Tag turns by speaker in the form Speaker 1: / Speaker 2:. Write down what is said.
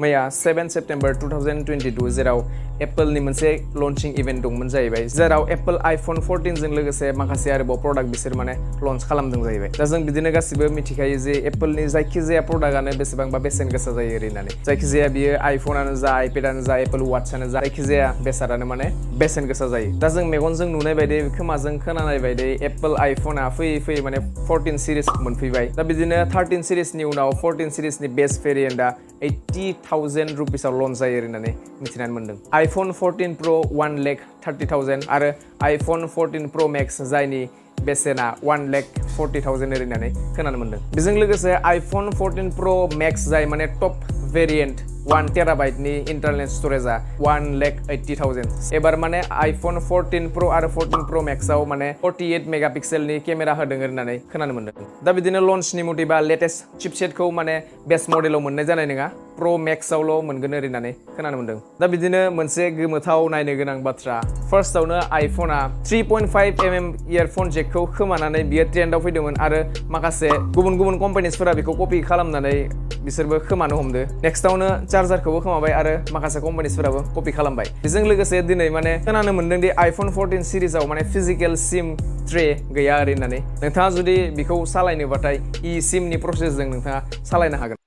Speaker 1: मैया 7 सेप्टेम्बर 2022 जेराव एप्पलनि मोनसे लन्चिं इभेन्ट दंमोन जाहैबाय जेराव एप्पल आइफन 14 जों लोगोसे माखासे आरोबाव प्रडाक्ट बिसोर माने लन्च खालामदों जाहैबाय दा जों बिदिनो गासिबो मिथिखायो जे एप्पलनि जायखिजाया प्रडाक्टआनो बेसेबांबा बेसेन गोसा जायो ओरैनानै जायखिजाया बियो आइफनानो जा आइपेडआनो जा एप्पल वाट्सआनो जा जायखिजाया बेसादानो माने बेसेन गोसा जायो दा जों मेगनजों नुनाय बायदि खोमाजों खोनानाय बायदि एप्पल आइफना फैयै माने 14 सिरिज मोनफैबाय दा बिदिनो 13 सिरिजनि उनाव 14 सिरिजनि बेस्ट भेरिएन्टआ 80,000 रुपिसाव लन्च जायो ओरैनानै मिथिनानै मोनदों आइफन 14 प्र 1,30,000 आरो आइफन 14 प्र मेक्स जायनि बेसेना 1,40,000 ओरैनानै खोनानो मोनदों बेजों लोगोसे आइफन 14 प्र मेक्स जाय माने टप भेरिएन्ट 1 टेराबाइटनि इन्टारनेल स्टरेजआ 1,80,000 एबार माने आइफन 14 प्र आरो 14 प्र मेक्सआव माने 48 मेगापिक्सेलनि केमेरा होदों होननानै खोनानो मोनदों दा बिदिनो लन्चनि मथेबा लेटेस्ट चिपसेटखौ माने बेस्ट मडेलाव मोननाय जानाय नङा प्र मेक्सआवल' मोनगोन ओरैनानै खोनानो मोनदों दा बिदिनो मोनसे गोमोथाव नायनो गोनां बाथ्रा फार्स्टआवनो आइफना 3.5 mm इयारफन जेकखौ खोमानानै बियो ट्रेन्डआव फैदोंमोन आरो माखासे गुबुन कम्पानिसफोरा बेखौ कपि खालामनानै बिसोरबो खोमानो हमदो नेक्स्टआवनो चार्जारखौबो खोमाबाय आरो माखासे कम्पानिसफोराबो कपि खालामबाय बेजों लोगोसे दिनै माने खोनानो मोनदों दि आइफन 14 सिरिजआव माने फिजिकेल सिम ट्रे गैया ओरैनानै नोंथाङा जुदि बेखौ सालायनोबाथाय इ सिमनि प्रसेसजों नोंथाङा सालायनो हागोन